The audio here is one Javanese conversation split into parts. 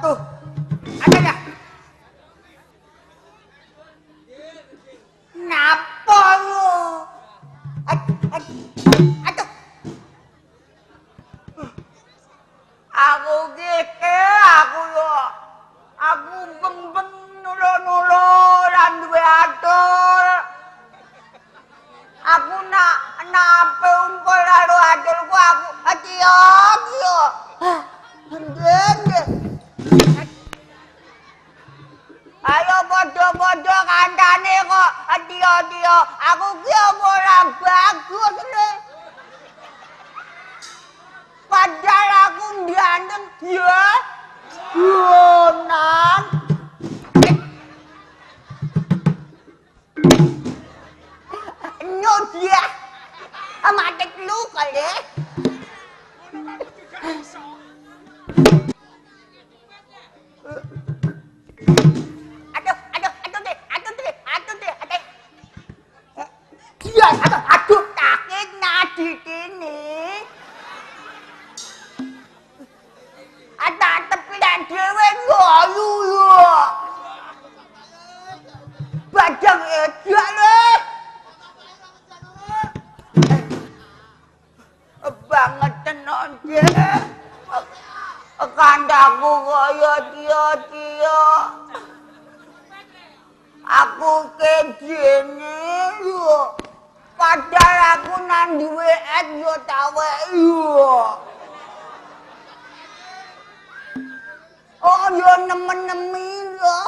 Aduh. Ada ya. Napa lu? Aduh. Aku geke, aku yo. Aku beng-beng nulo-nulo lan duwe atur. Aku nak ape umpul karo aturku aku ati-ati yo. Nggih. Ayo padha-padha kancane kok ati-ati. Aku ki ora bagus le. Padahal aku ganteng ya. Yonan. Nyodia. Amatek lu kali. Aduh, aduh, aduh deh, aduh deh, aduh deh, aduh. Iya, aduh, aduh, sakit nadi kini. Ada tepi dan dhewe ayu yo. Badang edak le. Banget tenan dhewe. Kandaku kaya dia-dia. Aku kejene yo. Padahal aku nang duwe et yo tawek yo. Oh, yo nemen-nemi yo.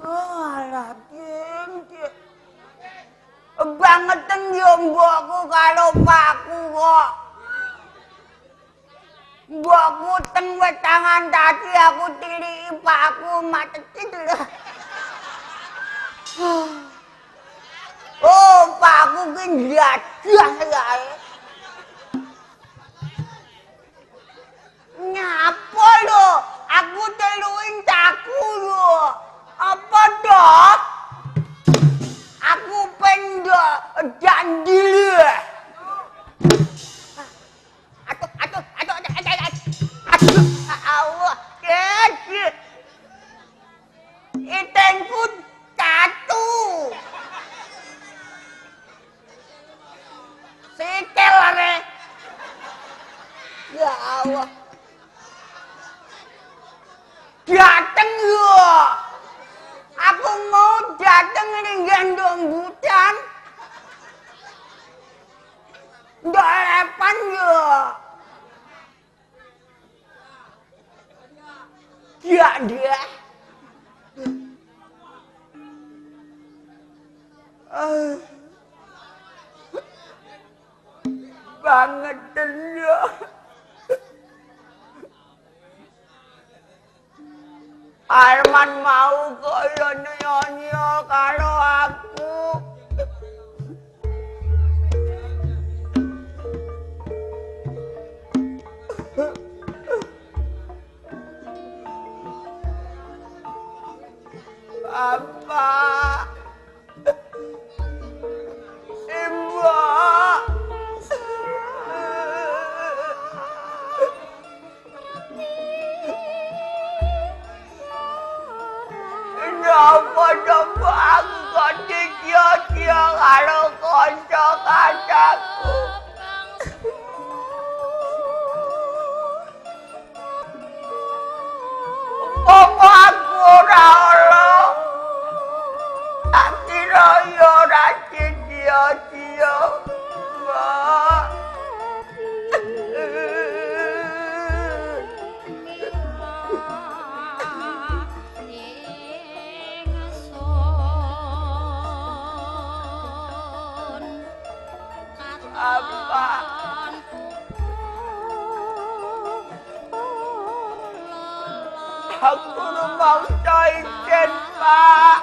Oh, alah, ding. Bangeten yo mbokku karo pakku kok. Mbokku teng wetangan tadi aku tiliki pakku mateti lho. Oh, pakku ki ndadah ya. Nyapa lho? Aku teluin taku lho. Apa toh? Aku pendok dandil. Aduh, aduh, aduh, aduh, aduh, aduh, Allah, kecil. Itengku tatu. Sikel are. Ya Allah. Dateng yo. Aku mau dateng ning gendong hutan. Ndak lepan yo. Ya dia. Banget yo. Arman mau kok nyonya karo aku. Bapak, Ibu, napa-napa aku kok dikia-kia karo kanca-kancaku. Umpama aku ora ana, tak kira ya ora dikia-kia. Mbak. Apa? Aku rumangsa ijen, Pak.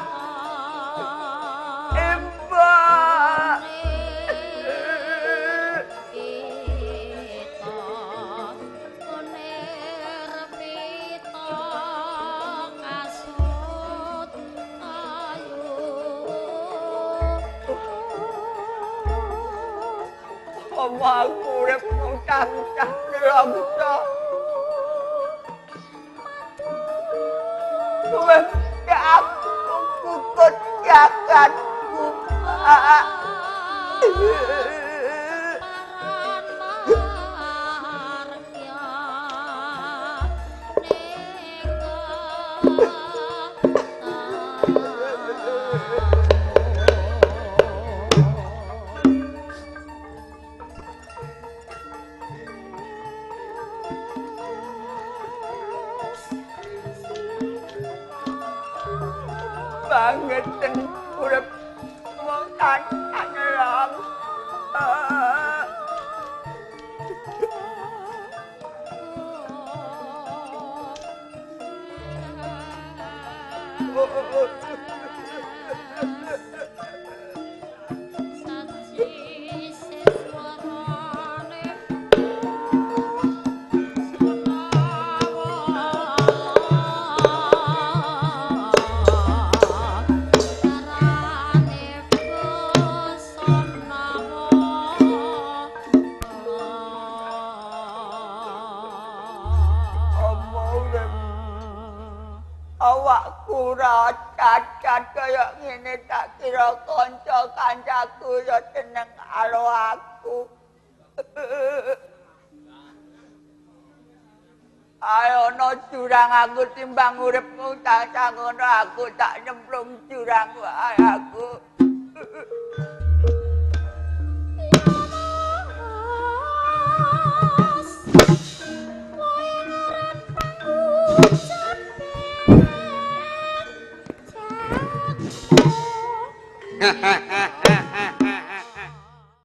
Ibu. Oma aku urip mutah-mutah nelongso. Aku kukut jagatku, Pak. Bangeten urip mung tanang. Awakku ora cacat kaya ngene, tak kira kanca kancaku ya seneng karo aku. Ayo no jurang aku timbang uripmu tak ngono, aku tak nyemplung jurang wae aku.